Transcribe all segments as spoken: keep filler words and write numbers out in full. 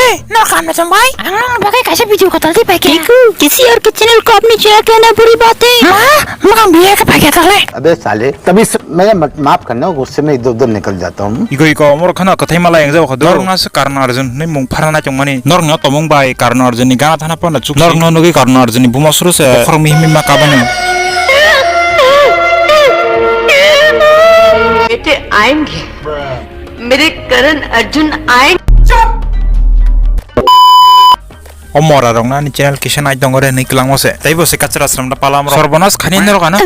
Hey, no kam na chong bai. Ang nang bagai kaisa video kotor di bai ke. Kiku, kisi aur ke channel ko apni channel ke na buri baat hai. Ma, ma kam biya ka bai ke tale. अबे साले, तभी स-, मैं मत, माफ करना, गुस्से में इधर उधर निकल जाता हूँ। Iko iko, omor khana kathai mala yang jao khadu. Norok na se Karna Arjun ni mung pharana chong mani. Norok no tomung bai Karna Arjun ni gana thana pano chuk. Norok no nugi Karna Arjun ni buma suru se. Bokhorok mi himi ma kabani. बेटे आएंगे। मेरे करण अर्जुन आए। O mora rok na ani channel kisa nai tongo re hinwi kwlangma se. Tei bo se kachra sram da palam rok. Sorbonas khani norok ano.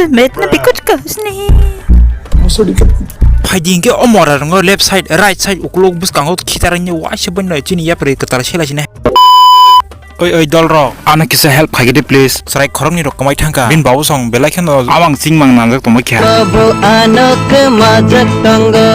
Met na bikuch kas nahi. Phaidi hinkhe o mora rok left side, right side, ukulok bwskango khitarani waisa bwnai chini yapri kwtal sela sini. Oi, oi, dol rok, ano kisa help khaigidi, please. Chwrai khoroknwi rok kwmai thangkha. Bini babu song belai kheno amang singmang nangjak tongma kha. Babu ano kwmajak tongo,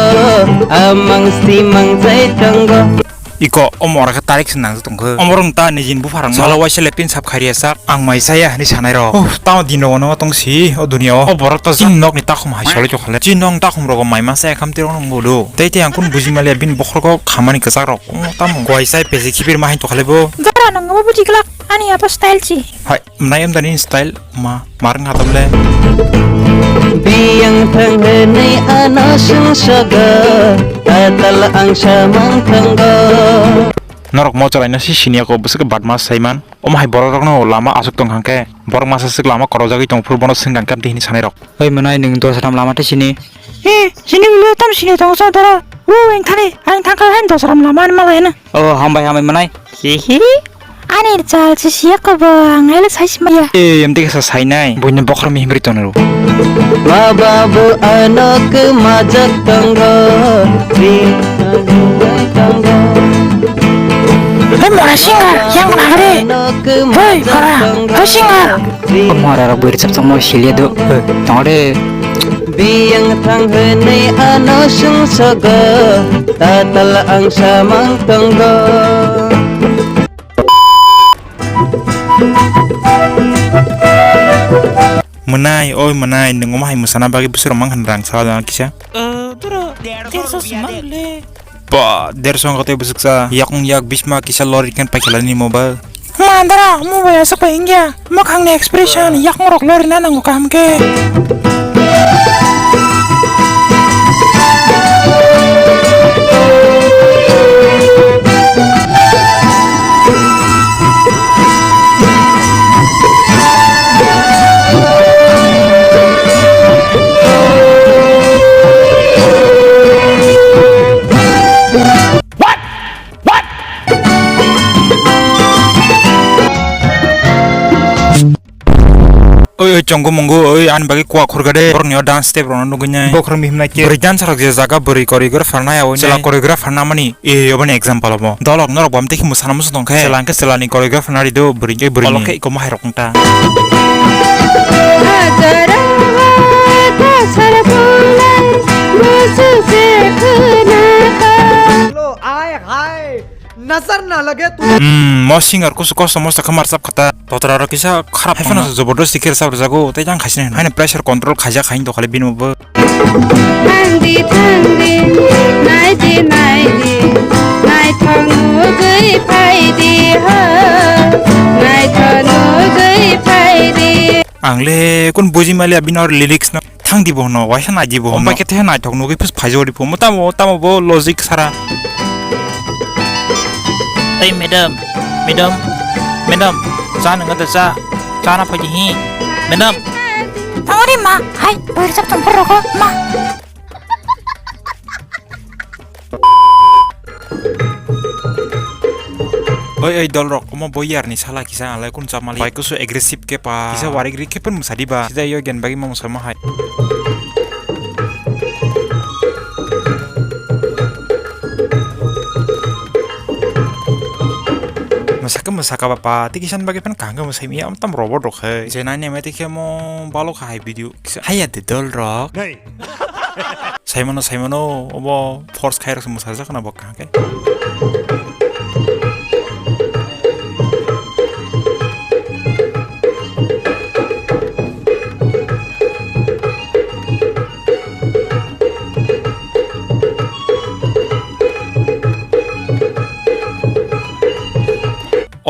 amang simang jai tongo. Iko, o mora khe tarik se nangjak tongkha. O morong ta nijin bupharang salo waisa le pin sap khairiya sak, ang mai saya hinwi sanai rok. Uff, tamo din rogo no tong si, o dunia o. O borok ta chini nokni takhum hai solo chokha le. Chini nok takhum rogo mai ma saya kham tirok nang bodo. Tei tei ang kun buji maliya bini bokhorok khamani kwchak rok. Tamo kuai sai pesi khibir ma hai tokha le bo. Jara nang bo buji glak ani apa style si. Hai, mwnai em dani style ma, mar nga tam le. Biyang thang hwnwi ano sung sogo, tatal ang samang thango. Norok mo chwraino si siniya ko bwswk badmas saiman. Omo hai borok rokno lama aswk tong hangkhe, borok masa swk lama korojagwi tong phuru bono swng kang kam tei hini sanai rok. Oi mwnai nwng dosram lama tei sini. He, sini ulo tam sini tong sa dara. U eng thani, ang thangkha hain dosram lama ani malai na. Oh, hambai, hambai, mwnai. Hihi. Ani chal si siya ko bo, ang ele sai simaya. Eh, em tike sa sai nai. Buino bokhor mi himri tono. Ma babu ano kwmajak tongo. Ri tongo. Hei, mora singer, yang nagre. Hei, mora, hei, singer. O mora rok bwrwi chapchangma siliya do, eh, tongre. Biyang thang hwnwi ano sung sogo, tatal ang samang tongo. Mwnai, oi mwnai, nwng omo hai mwsana bagwi bwswk rok mang khan rang sala kisa? Eh, bro, terso se mang le. Ba, derso wngkha tei bwswksa. Yakung yak bisma kisa lori khen paikhalani mo ba. Mandara, mo bai aswk bai wngya. Mwkhangni expression, yakung rok lorina nango kaham khe. Oi, oi, chongo mongo, oi, ani bagwi kua khurga de. Borokni o dance step rokno nugui nai. Bokhorok mihim nai khe. Bwrwi dancer rok je jaga bwrwi choreographer nai abo. Chwla choreographer namani. E, oboni example obo. Dolok norok bo amtwi khe mwsana muchung tong khe. Chwla hwnkhe chwlani choreographer nari do, bwrwi hwnkhe bwrwini. Kolok khe iko mohai rok wng ta. Hajara hai kasar bulai, busu se khuna kha. Lo, ai hai, nazar na lage tu. Hmm, mo singer kusu kosto mosto khe mar chap khata. Totra rok kisa kharap. Hai phano jabardasti khe rwchap rwjago, tei jang khaisini hwnwi. Haino pressure control khaijak haino dokhali bini bo. Thangdi, thangdi, naidi, naidi, naithok nugui phaidi ho, naithok nugui phaidi. Ang le kun buji maliya bini or lyrics no. Thangdi bo hwno, waisa naidi bo hwno. Omo bai khe the naithok nugui phus phaijo ri phu. Mo tamo, tamo bo logic sara. Ei, madam, madam, madam, cha nang da cha, cha na phaidi hi, madam. Tangori ma, hai, boirjak tong phuru ko, ma. Oi, oi, dol rok, omo bo yar ni sala kisa, alai kun chamali. Bai kusu aggressive ke pa. Kisa warik ri ke pun musadi ba. Sida yo gen bagi ma musama hai. Masaka masaka ba pa, tiki san bagi pan kanga musai mi am tam robot rok hai. Jenai ne mai tiki mo balok hai video. Kisa haya de dol rok. Nei. Saimano, saimano, obo force khairok se mwsajak na bo kaham khe.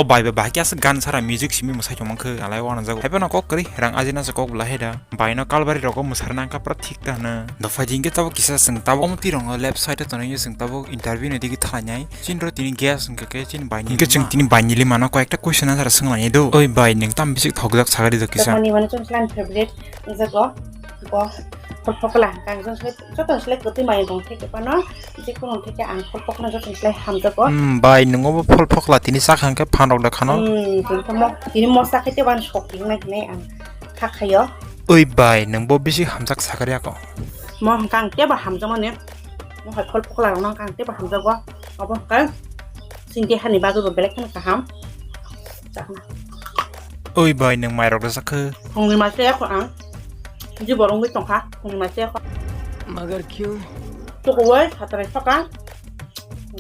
O bai bai bahai khe aswk gan sara music simi mwsai tongmang khe alai uanajago. Haiphano kok kwrwi rang ajina se kok bwlai haida. Bai no kalbari rogo mwsarna wngkha pura thik ta hwno. Dophai di hinkhe tabuk kisa chwng tabuk omo twirongo left side o tonwi chwng tabuk interview ni digi thainai. Chini ro tini guest wngkha khe chini bai ni. Hinkhe chwng tini bai ni limano koi ekta question answer swnglainai do. Oi bai nwng tamo bisik thokjak sagari do kisa. Dophani mane chwng slam favorite wngjago. Bo phol phokla hwnkha ang jong se joto se kwtwi maya tong theke phano je kono theke ang phol phokla joto se hamjago. Hmm, bai nwng obo phol phokla tini chakha hwnkhe phan rok da khano. Hmm, tini mo tini mo chakhe tei ban sok tini nai hinai ang kha khayo. Oi bai nwng bo bisi hamjak sagari ako. Mo hwnkha ang tei ba hamjakmani. Mo hai phol phokla rok no hwnkha ang tei ba hamjago. Obo hwnkha singke hani bagwi bo belai kheno kaham. Chakna. Oi bai nwng mairok rwjak khe. Phungni mai se yakho ang. Ji borong wi tongkha phungni mai se yakho. Magar kyu? Tukuwai satrai soka.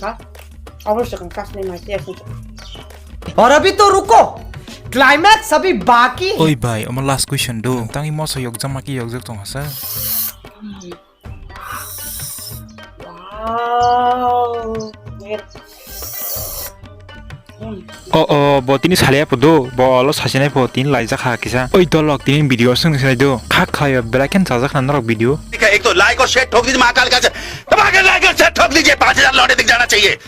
Ga. Abol se kang kasni mai se yakho. और अभी तो रुको, क्लाइमैक्स अभी बाकी है। Oi bai omo last question do. Tangwi moso yokjak ma ki yokjak tong hasa. Wow. Oh, oh, bo tini salia po do, bo lo sasinai po tini laijak ha kisa. Oi dolok tini video sung sinai do. Kha khlai belai khen chajak na norok video. ठीक है, एक तो लाइक और शेयर ठोक दीजिए महाकाल का, दबा के लाइक और शेयर ठोक दीजिए, पाँच हज़ार लौंडे दिख जाना चाहिए।